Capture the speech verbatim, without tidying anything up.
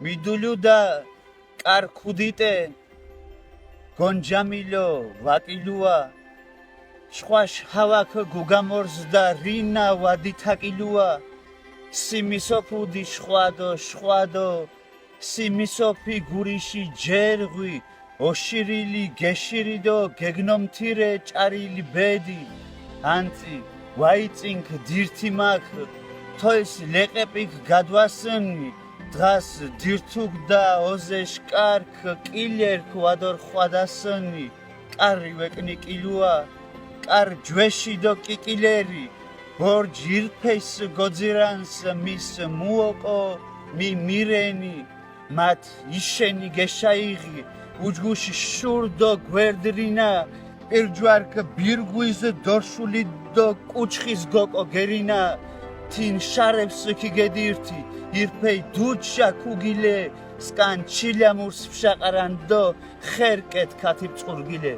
მიდულუდა, კარ ქუდიტე, გონჯამილო ვაკილუა. შხვაშ ჰავაქ გუგამორზდა, რინა ვადი თაკილუა. სიმისოფუდი შხვადო, შხვადო, სიმისოფი გურიში ჯერღვი, ოშირილი გეშირიდო გეგნომთირე ჭარილი ბედი. ანტი ვაიწინქ დირთი მაქ, თოის ლეყეპიქ გადვასნი, დღას დირთუქ და ოზეშ კარქ, კილერქ ვადორ ხვადასნი. კარი ვეკნი კილუა, კარ ჯვეში დო კიკილერი, ბორჯ ირფეს გოძირანს, მის მუოკო, მი მირენი. მათ იშენი გეშაიღი, უჯგუში შურდო გვერდრინა, პირჯვარქ ბირგვიზ დორშული დო კუჩხის გოკო გერინა. თინ შარებს ქიგედირთი, ირფეი დუჩა ქუგილე, სკან ჩილამურს ფშაყარანდო, ხერკეთ ქათი ბწყურგილე.